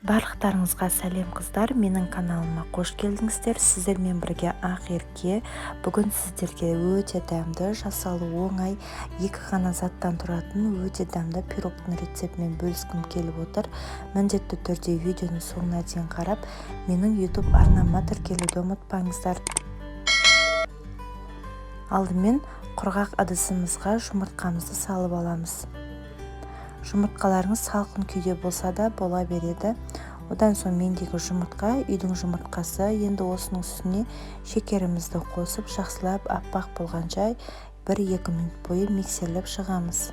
Барлықтарыңызға сәлем, қыздар! Менің каналыма қош келдіңіздер. Сіздермен бірге Ақерке. Бүгін сіздерге өте дәмді, жасалуы оңай, екі ғана заттан тұратын өте дәмді пирогтың рецептімен бөліскім келіп отыр. Міндетті түрде видеоны соңына дейін қарап, менің YouTube арнама тіркелуді ұмытпаңыздар. Алдымен құрғақ ыдысымызға жұмыртқамызды салып аламыз. Жұмыртқаларыңыз салқын күйде болса да бола береді. Одан соң мендегі жұмыртқа үйдің жұмыртқасы. Енді осының үстіне шекерімізді қосып, жақсылап аппақ болғанша 1-2 минут бойы миксерлеп шығамыз.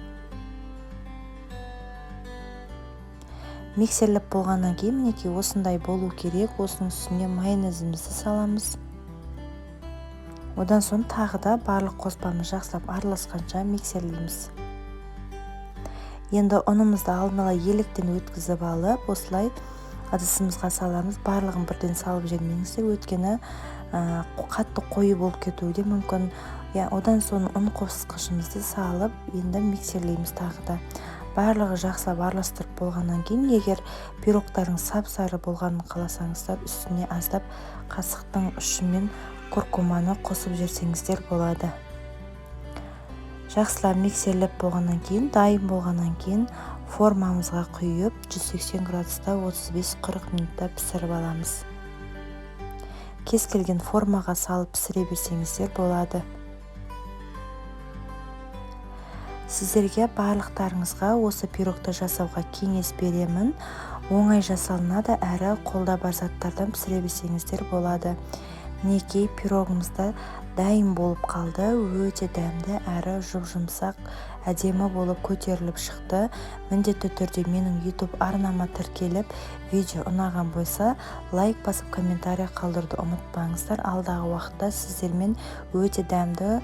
Миксерлеп болғаннан кейін, мінекей, осындай болу керек. Осының үстіне майонезімізді саламыз. Одан соң тағы да барлық қоспамыз жақсылап араласқанша миксерлейміз. Енді ұнымызды алдын ала електен өткізіп алып, осылай ыдысымызға саламыз. Барлығын бірден салып жібермеңіздер, өйткені қатты қою болып кетуі де мүмкін. Одан соң ұн қосқышымызды салып, енді миксерлейміз тағы да. Барлығы жақсылап араластырып болғаннан кейін, егер пирогтарыңыз сап-сары болғанын қаласаңыздар, үстіне аздап қасықтың ұшымен куркуманы қосып жіберсеңіздер болады. Жақсылап миксерлеп болғаннан кейін, дайын болғаннан кейін формамызға құйып, 180 градуста 35-40 минутта пісіріп аламыз. Кез келген формаға салып пісіре берсеңіздер болады. Сіздерге барлықтарыңызға осы пирогты жасауға кеңес беремін. Оңай жасалынады, әрі қолда бар заттардан пісіре берсеңіздер болады. Мінекей, пирогымыз да дайын болып қалды. Өте дәмді әрі жұп-жұмсақ, әдемі болып көтеріліп шықты. Міндетті түрде менің YouTube арнама тіркеліп, видео ұнаған болса, лайк басып, комментарий қалдыруды ұмытпаңыздар. Алдағы уақытта сіздермен өте дәмді,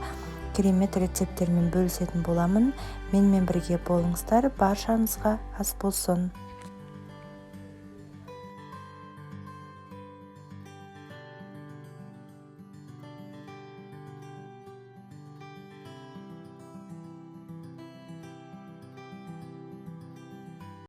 керемет рецепттермен бөлісетін боламын. Менімен бірге болыңыздар. Баршаңызға ас болсын.